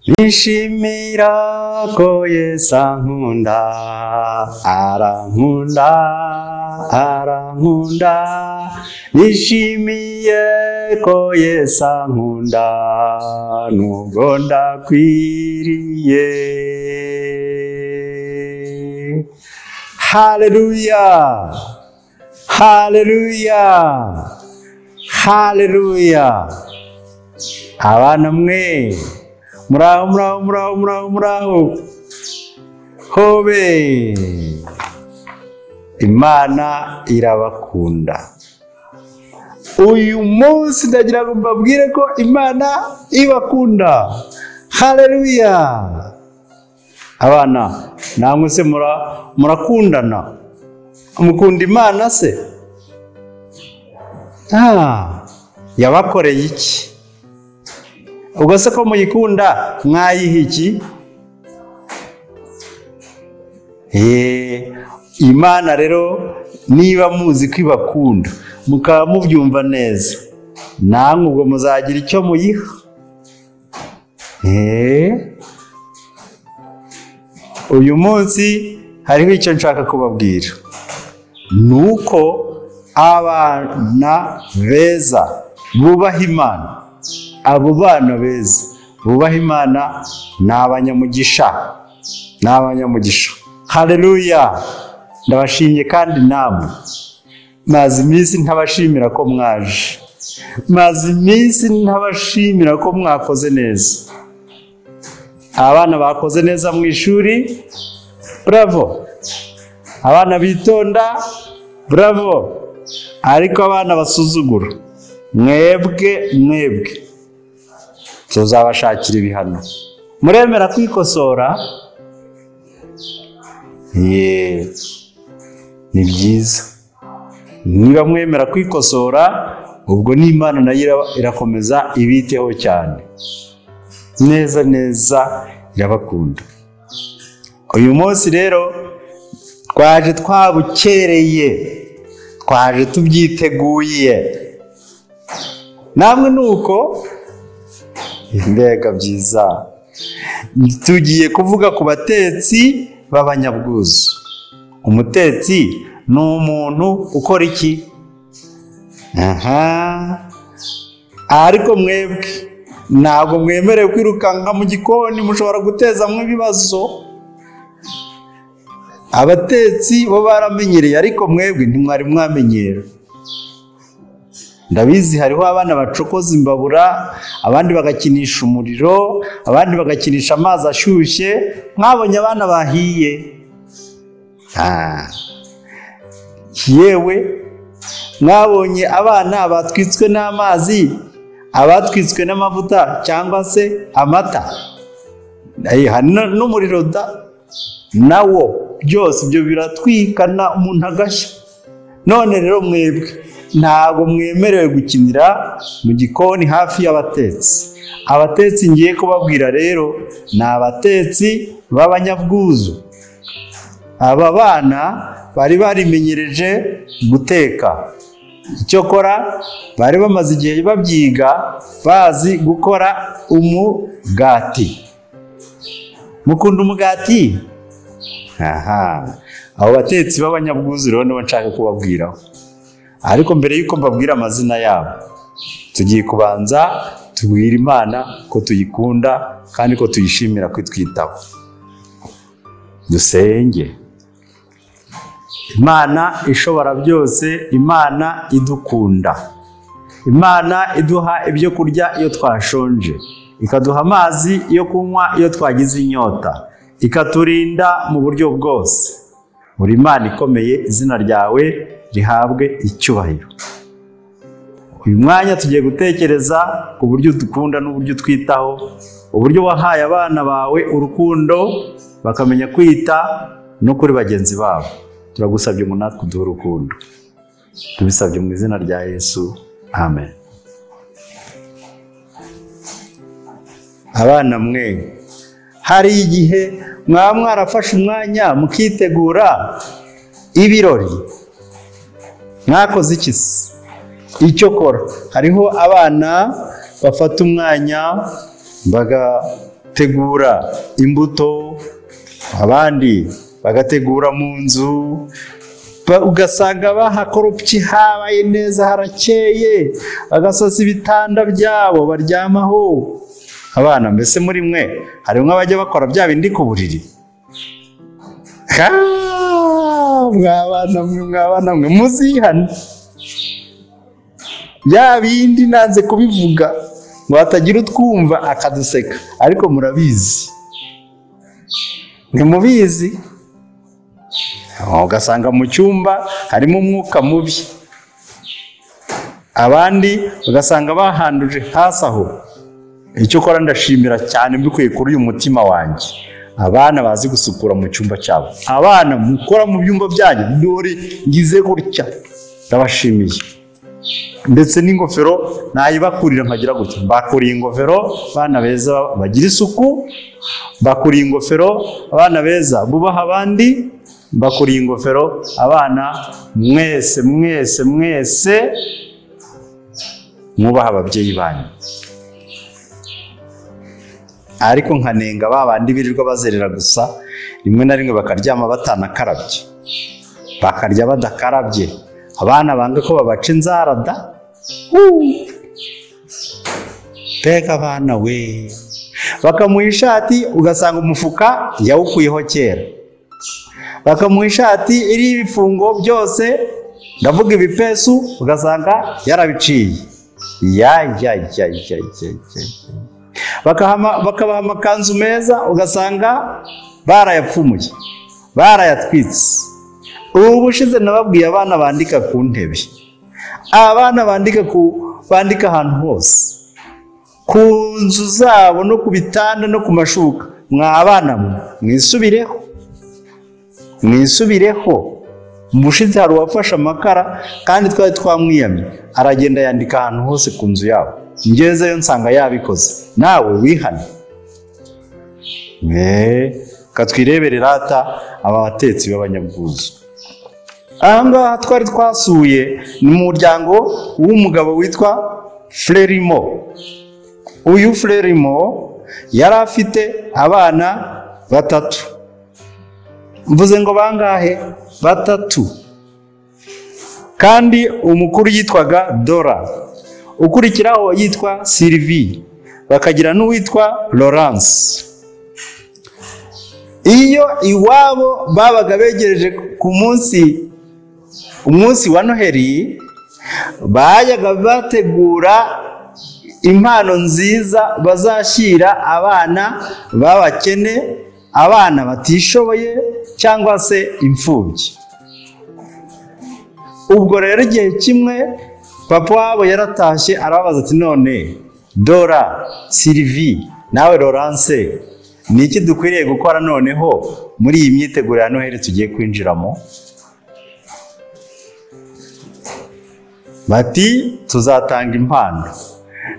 Nishimira ko Yesu ankunda, arankunda, arankunda. Nishimiye ko Yesu ankunda, nubwo ndakwiriye. Haleluya, haleluya, haleluya. Abana mwe, muraho, muraho, muraho, muraho, muraho. Hobe, Imana irabakunda. Uyu munsi ndagira ngo mbabwire ko Imana ibakunda. Haleluya. Abana, namwe se murakundana? Mukunda Imana se? Yabakoreye iki? Ubwo se ko muyikunda mwayiha iki? Imana rero niba muzi ko ibakunda mukaba mubyumva neza, namwe ubwo muzagira icyo muyiha. Uyu munsi hariho icyo nshaka kubabwira, nuko abana beza bubaha Imana, abo bana beza bubaha Imana ni abanyamugisha, ni abanyamugisha. Haleluya. Ndabashimye kandi namwe maze iminsi ntabashimira ko mwaje, maze iminsi ntabashimira ko mwakoze neza. Abana bakoze neza mu ishuri, bravo. Abana bitonda, bravo. Ariko abana basuzugura, mwebwe mwebwe tuzabashakira ibihano. Muremera kwikosora? Ni byiza. Niba mwemera kwikosora, ubwo n'Imana nayo irakomeza ibiteho cyane. Neza neza irabakunda. Uyu munsi rero twaje twabukereye, twaje tubyiteguye. Namwe nuko mbega byiza. Tugiye kuvuga ku batetsi b'abanyabwuzu. Umutetsi ni umuntu ukora iki? Ariko mwebwe ntabwo mwemerewe kwirukanka mu gikoni, mushobora gutezamo ibibazo. Abatetsi bo baramenyereye, ariko mwebwe ntimwari mwamenyera. Ndabizi hariho abana bacokoza imbabura, abandi bagakinisha umuriro, abandi bagakinisha amazi ashyushye. Mwabonye abana bahiye. Yewe mwabonye abana batwitswe n'amazi, abatwitswe n'amavuta cyangwa se amata, n'umuriro da nawo, byose ibyo biratwikana umuntu agashya. None rero mwebwe ntabwo mwemerewe gukinira mu gikoni hafi y'abatetsi. Abatetsi ngiye kubabwira rero ni abatetsi b'abanyabwuzu. Aba bana bari barimenyereje guteka, icyokora bari bamaze igihe babyiga, bazi gukora umugati. Mukunda umugati? Abo batetsi b'abanyabwuzu rero nibo nshaka kubabwiraho. Ariko mbere yuko mbabwira amazina yabo, tugiye kubanza tubwira Imana ko tuyikunda kandi ko tuyishimira kwitwitaho. Dusenge. Imana ishobora byose, Imana idukunda, Imana iduha ibyo kurya iyo twashonje, ikaduha amazi yo kunywa iyo twagize inyota, ikaturinda mu buryo bwose. Uri Imana ikomeye, izina ryawe rihabwe icyubahiro. Uyu mwanya tugiye gutekereza ku buryo dukunda n'uburyo twitaho, uburyo wahaye abana bawe urukundo bakamenya kwita no kuri bagenzi babo. Turagusabye ngo natwe uduhe urukundo. Tubisabye mu izina rya Yesu, amen. Abana mwe, hari igihe mwaba mwarafashe umwanya mukitegura ibirori? Mwakoze iki se? Icyo kora, hariho abana bafata umwanya bagategura imbuto, abandi bagategura mu nzu, ugasanga bahakoropye habaye neza harakeye, bagasasa ibitanda byabo baryamaho. Abana mbese muri mwe harimo abajya bakora bya bindi ku buriri? Mwabana mwe muzihane bya bindi, nanze kubivuga ngo hatagira utwumva akaduseka, ariko murabizi, ntimubizi? Ugasanga mu cyumba harimo umwuka mubi, abandi ugasanga bahanduje hasi aho. Icyo ukora, ndashimira cyane mbikuye kuri uyu mutima wanjye abana bazi gusukura mu cyumba cyabo. Abana mukora mu byumba byanyu, dore ngize gutya, ndabashimiye. Ndetse n'ingofero nayibakurira nkagira gutya, mbakuriye ingofero abana beza bagira isuku, mbakuriye ingofero abana beza bubaha abandi, mbakuriye ingofero abana mwese mwese mwese mwubaha ababyeyi banyu. Ariko nkanenga babandi birirwa bazerera gusa, rimwe na rimwe bakaryama batanakarabye, bakarya badakarabye. Abana banga ko babaca inzara da. Mbega abana we, bakamuha ishati ugasanga umufuka yawukuyeho kera, bakamuha ishati iriho ibifungo byose, ndavuga ibipesu, ugasanga yarabiciye. Ya ya ya ya ya. Bakabaha amakanzu meza ugasanga barayapfumuye, barayatwitse. Ubu bushize nababwiye abana bandika ku ntebe, abana bandika ahantu hose, ku nzu zabo no ku bitanda no ku mashuka. Mwabana mwisubireho, mwisubireho. Ubushize hari uwafashe amakara kandi twari twamwiyamye, aragenda yandika ahantu hose ku nzu yabo. Ngezeyo nsanga yabikoze. Nawe wihane. Katwirebere rata aba batetsi b'abanyabwuzu. Aha ngaha twari twasuye ni mu muryango w'umugabo witwa Frelimo. Uyu Frelimo yari afite abana batatu. Mvuze ngo bangahe? Batatu. Kandi umukuru yitwaga Dora, ukurikiraho yitwa Sylvie, bakagira n'uwitwa Laurence. Iyo iwabo babaga begereje ku munsi, umunsi wa Noheri, bajyaga bategura impano nziza bazashyira abana b'abakene, abana batishoboye cyangwa se imfubyi. Ubwo rero igihe kimwe papa wabo yaratashye arababaza ati none Dora, Sylvie nawe Laurence, ni iki dukwiriye gukora noneho muri iyi myiteguro ya Noheri tugiye kwinjiramo? Bati tuzatanga impano.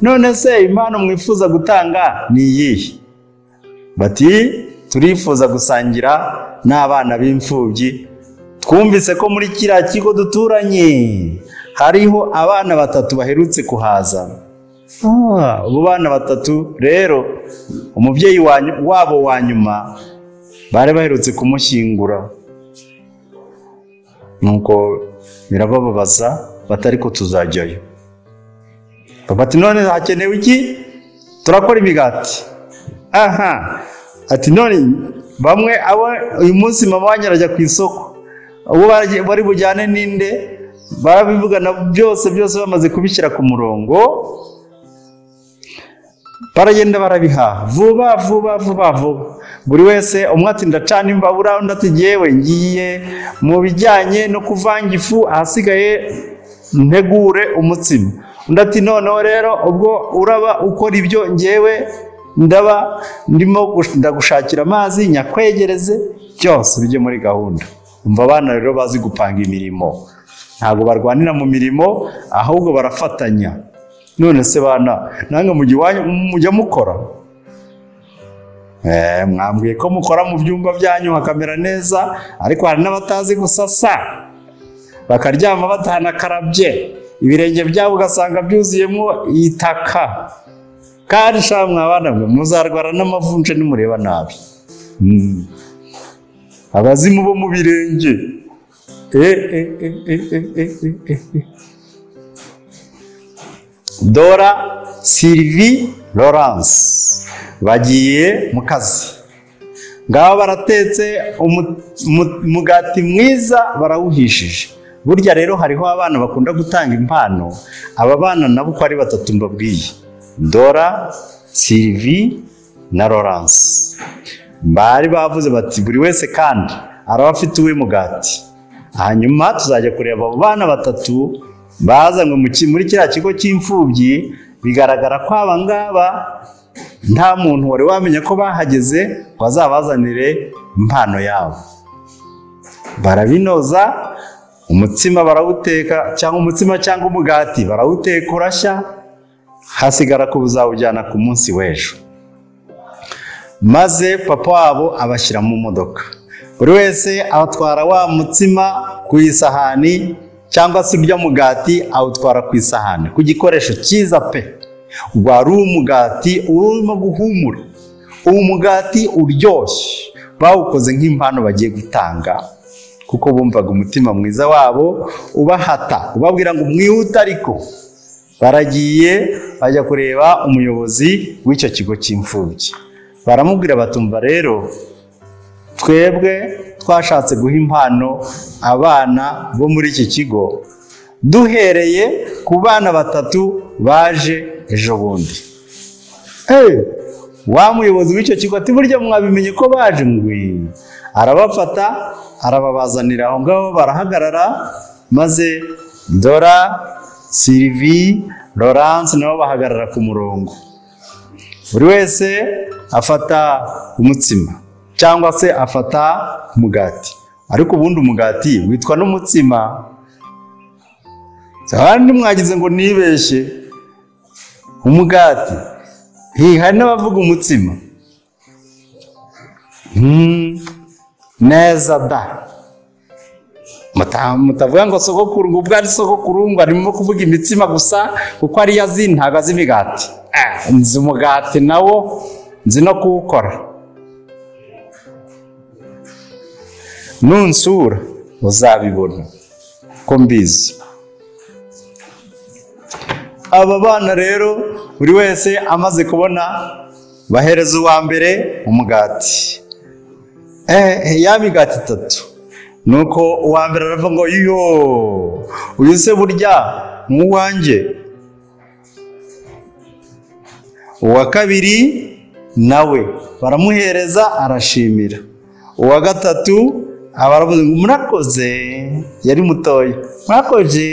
None se impano mwifuza gutanga ni iyihe? Bati turifuza gusangira n'abana b'imfubyi. Twumvise ko muri kiriya kigo duturanye hariho abana batatu baherutse kuhaza. Abo bana batatu rero umubyeyi wabo wa nyuma bari baherutse kumushyingura, nuko birabababaza batari ko tuzajyayo. Bati none hakenewe iki? Turakora imigati. Aha, ati none bamwe abo uyu munsi mama wanjye arajya ku isoko, ubu bari bujyane ninde? Barabivugana byose byose bamaze kubishyira ku murongo, baragenda barabihaha vuba vuba vuba vuba. Buri wese umwe ati ndacana imbabura, undi ati jyewe ngiye mu bijyanye no kuvanga ifu, ahasigaye ntegure umutsima. Undi ati noneho rero ubwo uraba ukora ibyo, njyewe ndaba ndimo ndagushakira amazi nyakwegereze, byose bijye muri gahunda. Umva abana rero bazi gupanga imirimo, ntabwo barwanira mu mirimo ahubwo barafatanya. None se bana nange mujya mukora? Mwambwiye ko mukora mu byumba byanyu hakamera neza, ariko hari n'abatazi gusasa, bakaryama batanakarabye, ibirenge byabo ugasanga byuzuyemo itaka. Kandi sha mwabana mwe muzarwara n'amavunja nimureba nabi. Abazimu bo mu birenge. Dora, Sylvie, Laurence bagiye mu kazi. Ngaho baratetse umugati mwiza barawuhishije. Burya rero hariho abana bakunda gutanga impano, aba bana nabo uko ari batatu mbabwiye, Dora, Sylvie na Laurence. Bari bavuze bati buri wese kandi araba afite uwe mugati. Hanyuma tuzajya kureba abo bana batatu bazanywe muri kiriya kigo cy'imfubyi. Bigaragara ko aba ngaba nta muntu wari wamenya ko bahageze ngo azabazanire impano yabo. Barabinoza, umutsima barawuteka, cyangwa umutsima cyangwa umugati barawuteka urashya, hasigara ko buzawujyana ku munsi w'ejo. Maze papa wabo abashyira mu modoka, buri wese abatwara wa mutsima ku isahani, cyangwa se urya mugati awutwara ku isahani, ku gikoresho cyiza pe. Wari umugati urimo guhumura, umugati uryoshye, bawukoze nk'impano bagiye gutanga, kuko bumvaga umutima mwiza wabo ubahata, ubabwira ngo mwihute. Ariko baragiye bajya kureba umuyobozi w'icyo kigo cy'imfubyi, baramubwira batumva rero twebwe twashatse guha impano abana bo muri iki kigo, duhereye ku bana batatu baje ejo bundi. Wa muyobozi w'icyo kigo ati burya mwabimenye ko baje? Ngwi. Arabafata arababazanira aho ngaho, barahagarara. Maze Dora, Sylvie, Laurence nabo bahagarara ku murongo, buri wese afata umutsima cyangwa se afata umugati. Ariko ubundi umugati witwa n'umutsima. Abandi mwagize ngo nibeshye, umugati hari n'abavuga umutsima neza da. Mutavuga ngo sogokuru, ngo ubwo ari sogokuru ngo arimo kuvuga imitsima gusa, kuko ari yazi ntago azi imigati. Nzi umugati nawo nzi no kuwukora. Nunsura uzabibona ko mbizi. Aba bana rero buri wese amaze kubona, bahereza uwa mbere umugati, ya migati itatu. Nuko uwa mbere aravuga ngo yo, uyu se burya n'uwanjye. Uwa kabiri nawe baramuhereza arashimira. Uwa gatatu abaravuze ngo murakoze, yari mutoya, murakoze.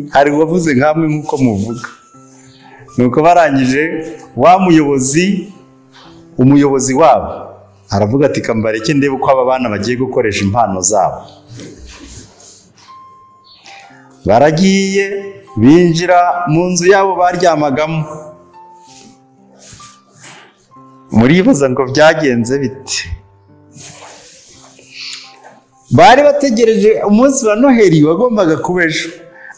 Hari uwavuze nkamwe nkuko muvuga. Nuko barangije, wa muyobozi, umuyobozi wabo aravuga ati kambareke ndebe uko aba bana bagiye gukoresha impano zabo. Baragiye binjira mu nzu yabo baryamagamo. Muribaza ngo byagenze bite? Bari bategereje umunsi wa Noheli wagombaga kuba ejo,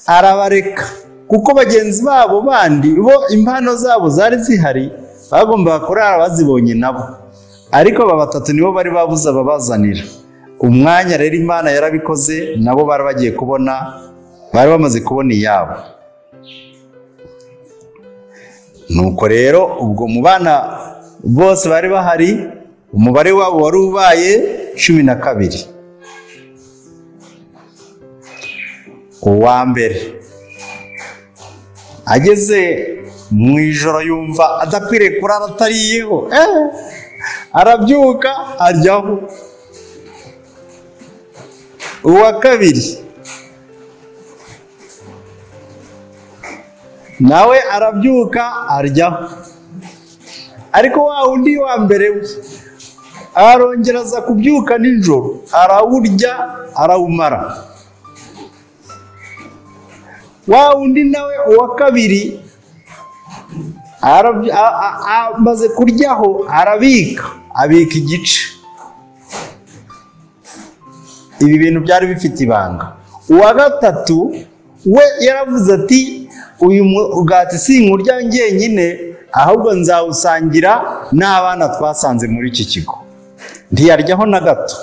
arabareka kuko bagenzi babo bandi bo impano zabo zari zihari, bagombaga kurara bazibonye nabo. Ariko aba batatu nibo bari babuze ababazanira. Umwanya rero Imana yarabikoze, nabo bari bagiye kubona, bari bamaze kubona iyabo. Nuko rero ubwo mu bana bose bari bahari, umubare wabo wari ubaye 12. Uwa mbere ageze mu ijoro yumva adakwiriye kurara atariyeho, arabyuka aryaho. Uwa kabiri nawe arabyuka aryaho. Ariko wa undi wa mbere we arongera aza kubyuka nijoro, arawurya arawumara. Wa undi nawe uwa kabiri amaze kuryaho arabika, abika igice. Ibi bintu byari bifite ibanga. Uwa gatatu We yaravuze ati uyu mugati sinkurya njyenyine, ahubwo nzawusangira n'abana twasanze muri iki kigo. Ntiyaryaho na gato.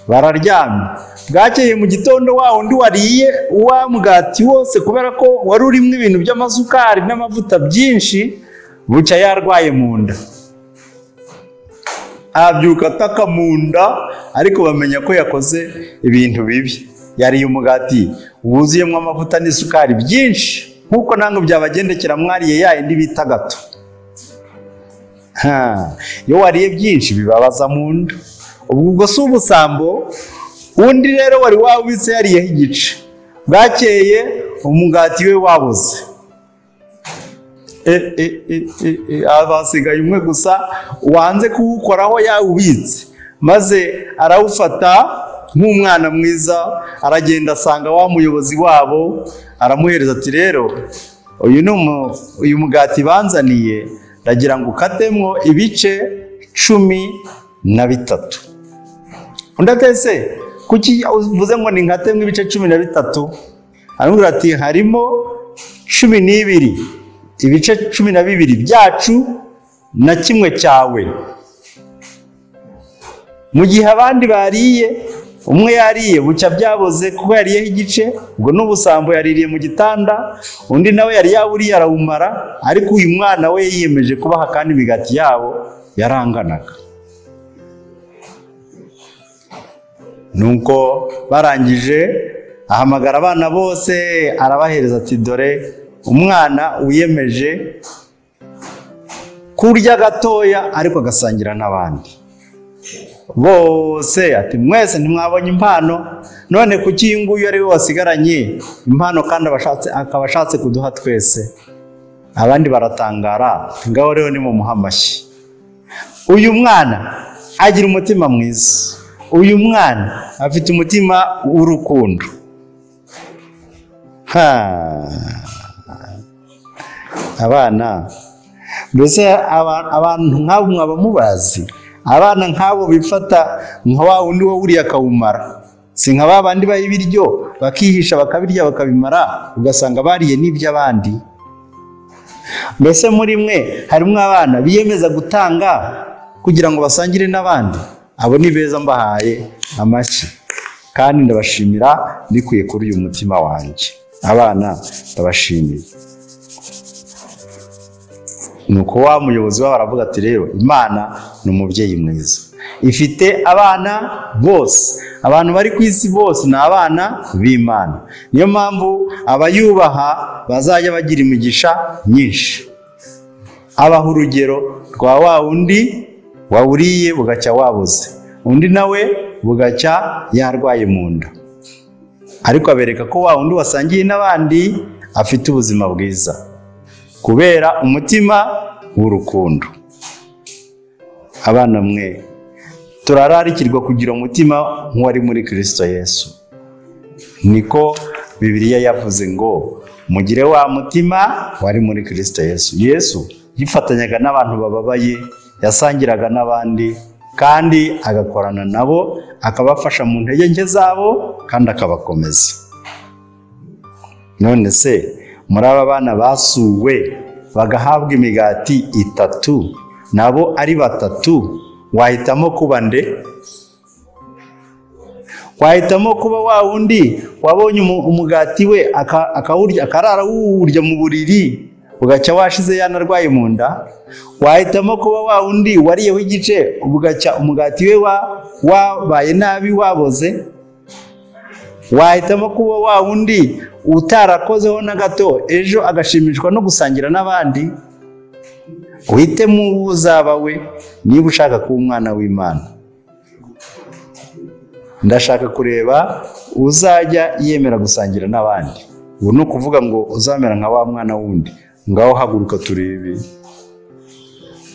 Bararyamye. Bwakeye mu gitondo wa undi wariye wa mugati wose, kubera ko wari urimo ibintu by'amasukari n'amavuta byinshi, bucya yarwaye mu nda. Abyuka ataka mu nda, ariko bamenya ko yakoze ibintu bibi. Yariye umugati wuzuyemo amavuta n'isukari byinshi, nkuko nango byabagendekera mwariye ya indi bita gato. Iyo wariye byinshi bibabaza mu nda. Ubwo si ubusambo. Undi rero wari wawubitse yariyeho igice, bwakeye umugati we wabuze. Abasigaye umwe gusa wanze kuwukoraho yawubitse, maze arawufata nk'umwana mwiza, aragenda asanga wa muyobozi wabo, aramuhereza ati rero uyu mugati banzaniye ndagira ngo ukatemwo ibice 13. Undi atese kuki uvuze ngo ni nkatemwe ibice 13? Aramubwira ati harimo 12, ibice 12 byacu na kimwe cyawe. Mu gihe abandi bariye, umwe yariye bucya byaboze kuko yariyeho igice, ubwo n'ubusambo yaririye mu gitanda, undi nawe yari yaburiye arawumara, ariko uyu mwana we yiyemeje kubaha kandi imigati yabo yaranganaga. Nuko barangije ahamagara abana bose arabahereza ati dore umwana wiyemeje kurya gatoya ariko agasangira n'abandi bose. Ati mwese ntimwabonye impano, none kuki uyu nguyu ari we wasigaranye impano kandi akaba ashatse kuduha twese? Abandi baratangara, ngaho rero ni mumuha amashyi. Uyu mwana agira umutima mwiza, uyu mwana afite umutima w'urukundo. Abana mbese abantu nk'abo mwaba mubazi? Abana nk'abo bifata nka wa wundi wo uriya akawumara, si nka ba bandi baha ibiryo bakihisha bakabirya bakabimara, ugasanga bariye n'iby'abandi. Mbese muri mwe harimo abana biyemeza gutanga kugira ngo basangire n'abandi? Abo ni beza, mbahaye amashyi kandi ndabashimira mbikuye kuri uyu mutima wanjye. Abana ndabashimiye. Nuko wa muyobozi wabo aravuga ati rero Imana ni umubyeyi mwiza, ifite abana bose, abantu bari ku isi bose ni abana b'Imana. Niyo mpamvu abayubaha bazajya bagira imigisha nyinshi. Abaha urugero rwa wa wundi wawuriye bugacya wabuze, undi nawe bugacya yarwaye mu nda, ariko abereka ko wa wundi wasangiye n'abandi afite ubuzima bwiza kubera umutima w'urukundo. Abana mwe turararikirwa kugira umutima nk'uwari muri Kristo Yesu. Niko Bibiliya yavuze ngo mugire wa mutima wari muri Kristo Yesu. Yesu yifatanyaga n'abantu bababaye, yasangiraga n'abandi kandi agakorana nabo, akabafasha mu ntege nke zabo kandi akabakomeza. None se muri aba bana basuwe bagahabwa imigati 3, nabo ari 3, wahitamo kuba nde? Wahitamo kuba wa wundi wabonye umugati we akawurya akarara wurya mu buriri bugacya washize yanarwaye mu nda? Wahitamo kuba wa wundi wariyeho igice bugacya umugati we wabaye nabi waboze? Wahitamo kuba wa wundi utarakozeho na gato ejo agashimishwa no gusangira n'abandi? Uhitemo uzaba we niba ushaka kuba umwana w'Imana. Ndashaka kureba uzajya yemera gusangira n'abandi. Ubu ni ukuvuga ngo uzamera nka wa mwana wundi. Ngaho haguruka turebe.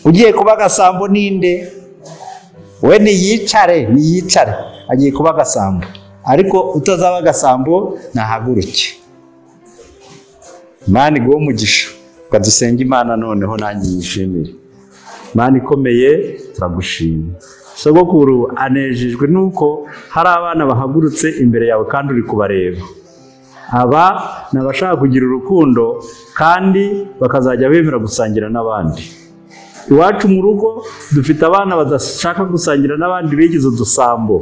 Ugiye kuba agasambo ninde? We niyicare, niyicare. Agiye kuba agasambo. Ariko utazaba agasambo nahaguruke. Imana iguhe umugisha. Ukadusenga Imana noneho nanjye yishimire. Imana ikomeye turagushima. Sogokuru anejejwe nuko hari abana bahagurutse imbere yawe kandi uri kubareba. Aba ni abashaka kugira urukundo kandi bakazajya bemera gusangira n'abandi. Iwacu mu rugo dufite abana badashaka gusangira n'abandi, bigize udusambo.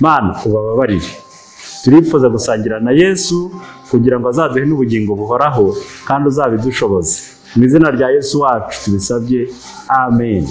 Mana, ubababarire. Turifuza gusangira na Yesu kugira ngo azaduhe n'ubugingo buhoraho, kandi uzabidushoboze. Mu izina rya Yesu wacu tubisabye, amen.